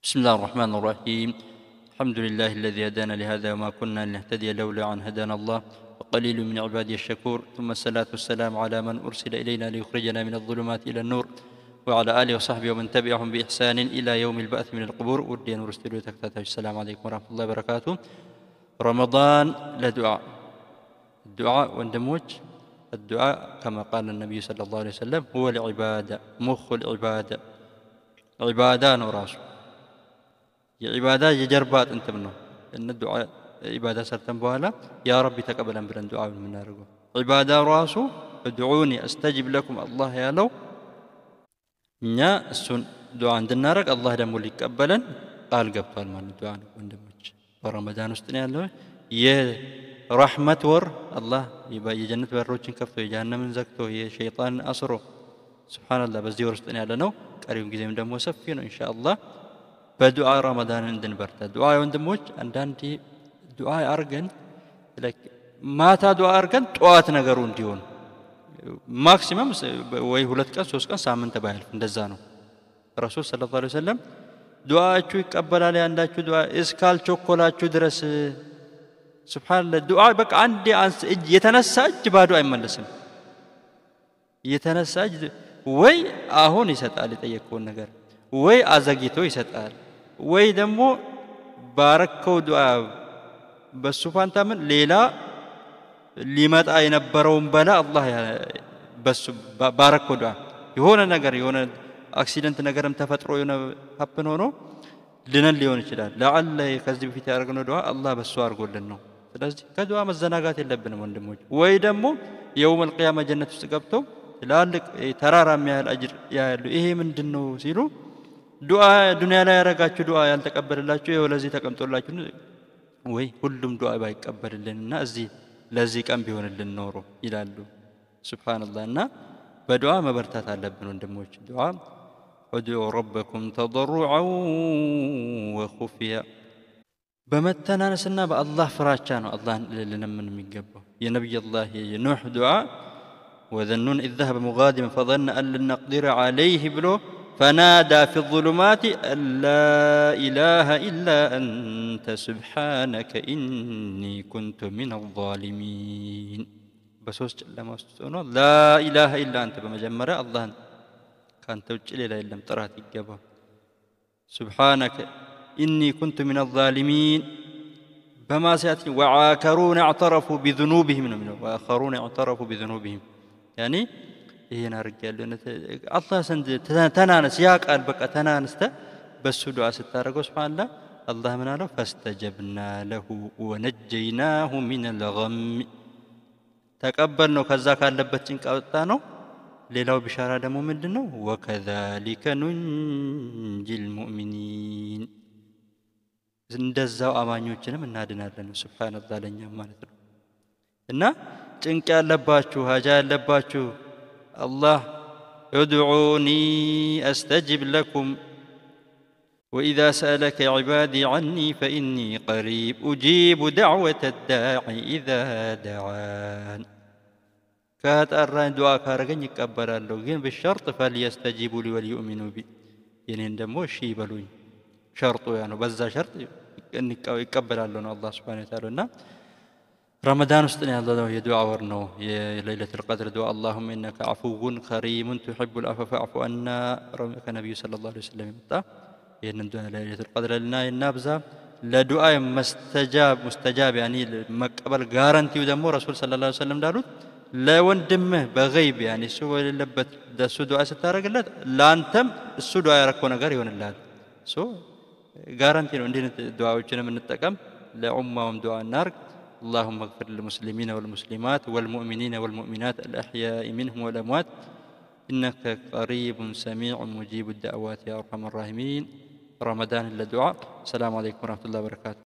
بسم الله الرحمن الرحيم. الحمد لله الذي هدانا لهذا وما كنا لنهتدي لولا أن هدانا الله، وقليل من عبادي الشكور. ثم الصلاة والسلام على من أرسل إلينا ليخرجنا من الظلمات إلى النور، وعلى آله وصحبه ومن تبعهم بإحسان إلى يوم البعث من القبور። ውድ የኑር ስቱዲዮ ተከታታዮች السلام عليكم ورحمة الله وبركاته። ረመዳን ለዱዓ፣ ዱዓ ወንድሞች፣ الدعاء كما قال النبي صلى الله عليه وسلم هو العبادة، مخ العبادة ዒባዳ ነው ራሱ፣ የዒባዳ የጀርባ አጥንትም ነው። እነ ዱዓ ዒባዳ ሰርተን በኋላ يا ربي ተቀበለን ብለን ዱዓ የምናደርገው ዒባዳ ራሱ ادعوني أستجب لكم አላህ ያለው እኛ እሱን ዱዓ እንድናደርግ አላህ ደግሞ ሊቀበለን ቃል ገብቷል ማለት ዱዓ ነው። ወንድሞች፣ በረመዳን ውስጥ ነው ያለው የረሕመት ወር። አላህ የጀነት በሮችን ከፍቶ፣ የጀሃነምን ዘግቶ፣ የሸይጣንን አስሮ፣ سبحان الله፣ በዚህ ወር ውስጥ ነው ያለ ነው። ቀሪውን ጊዜም ደግሞ ሰፊ ነው ኢንሻአላህ። በዱዓ ረመዳንን እንድንበርታ ዱዓ ወንድሞች፣ አንዳንዴ ዱዓ አርገን፣ ማታ ዱዓ አርገን ጠዋት ነገሩ እንዲሆን maximum ወይ 2 ቀን፣ 3 ቀን፣ ሳምንት ባያልፍ እንደዛ ነው። ረሱል صلى الله عليه وسلم ዱዓችሁ ይቀበላል ያንዳችሁ ዱዓ እስካልቸኮላችሁ ድረስ። سبحان الله፣ ዱዓ በቃ አንዴ እጅ የተነሳ እጅ ባዶ አይመለስም። የተነሳ እጅ ወይ አሁን ይሰጣል የጠየቅከውን ነገር፣ ወይ አዘግይቶ ይሰጣል፣ ወይ ደግሞ ባረከው ዱዓ በሱ ፋንታ ምን ሌላ ሊመጣ የነበረውን በላ አላህ በሱ ባረከው ዱዓ የሆነ ነገር፣ የሆነ accident ነገርም ተፈጥሮ የሆነ happen ሆኖ ድነን ሊሆን ይችላል። لعل ከዚህ በፊት ያደረግነው ዱዓ አላህ በሱ አድርጎልን ነው። ስለዚህ ከዱዓ መዘናጋት የለብንም ወንድሞች። ወይ ደግሞ يوم القيامة ጀነት ውስጥ ገብተው ትላልቅ ተራራ የሚያህል አጅር ያያሉ። ይሄ ምንድን ነው ሲሉ ዱዓ ዱንያ ላይ ያደረጋችሁ ዱዓ ያልተቀበልላችሁ ይኸው ለዚህ ተቀምጦላችሁ፣ ወይ ሁሉም ዱዓ ባይቀበልልንና እዚህ ለዚህ ቀን ቢሆንልን ኖሮ ይላሉ። سبحان الله፣ እና በዱዓ መበርታት አለብን ወንድሞች። ዱዓ ادعوا ربكم تضرعا وخفية፣ በመተናነስና በአላህ ፍራቻ ነው አላህን ልንለምን የሚገባው። የነቢይላህ የኑሕ ዱዓ وذا النون إذ ذهب مغاضبا فظن أن لن نقدر عليه ብሎ فنادى في الظلمات أن لا إله إلا أنت سبحانك إني كنت من الظالمين። በሶስት ጨለማ ውስጥ ሆኖ لا إله إلا أنت፣ በመጀመሪያ አላህን ከአንተ ውጭ ሌላ የለም ጥራት ይገባው፣ سبحانك إني كنت من الظالمين በማስያት። وآخرون اعترفوا بذنوبهم ነው የሚለው። وآخرون اعترفوا بذنوبهم يعني ይሄን አድርጌያለሁ። አላህ ዘንድ ተናነስ፣ ያ ቃል በቃ ተናንስተ በሱ ዱዓ ስታደርገው سبحان الله፣ አላህ ምን አለው? فاستجبنا له ونجيناه من الغم፣ ተቀበል ነው፣ ከዛ ካለበት ጭንቅ አወጣ ነው። ሌላው ቢሻራ ደግሞ ምንድን ነው? وكذلك ننجي المؤمنين፣ እንደዛው አማኞችንም እናድናለን። سبحان الله፣ ለእኛም ማለት ነው። እና ጭንቅ ያለባችሁ፣ ሀጃ ያለባችሁ አላህ ادعوني أستجب لكم وإذا سألك عبادي عني فإني قريب أجيب دعوة الداع إذا دعان። ከጠራኝ ዱዓ ካረገኝ ይቀበላለሁ፣ ግን بشرط فليستجيبوا لي وليؤمنوا بي፣ የኔን ደግሞ እሺ ይበሉኝ። ሸርጡ ያ ነው። በዛ ሸርጥ ይቀበላለሁ ነው አላህ سبحانه وتعالى። እና ረመዳን ውስጥ ነው ያለነው። የዱዓ ወር ነው። የለይለቱል ቀድር ዱዓ اللهم إنك عفو كريم تحب العفو فاعف عنا ከነቢዩ صلى الله عليه وسلم የመጣ ይህንን ዱዓ ለይለቱል ቀድር ልና እናብዛ። ለዱዓ መስተጃብ مستجاب يعني መቀበል guarantee ው ደግሞ ረሱል صلى الله عليه وسلم እንዳሉት ለወንድምህ በገይብ يعني እሱ በሌለበት ለእሱ ዱዓ ስታደርግለት ለአንተም እሱ ዱዓ ያረከው ነገር ይሆንልሃል። So guarantee ነው። እንዲህ አይነት ዱዓዎችንም እንጠቀም፣ ለኡማውም ዱዓ እናርግ። اللهم اغفر للمسلمين والمسلمات والمؤمنين والمؤمنات الأحياء منهم والأموات إنك قريب سميع مجيب الدعوات يا أرحم الراحمين። رمضان للدعاء። السلام عليكم ورحمة الله وبركاته።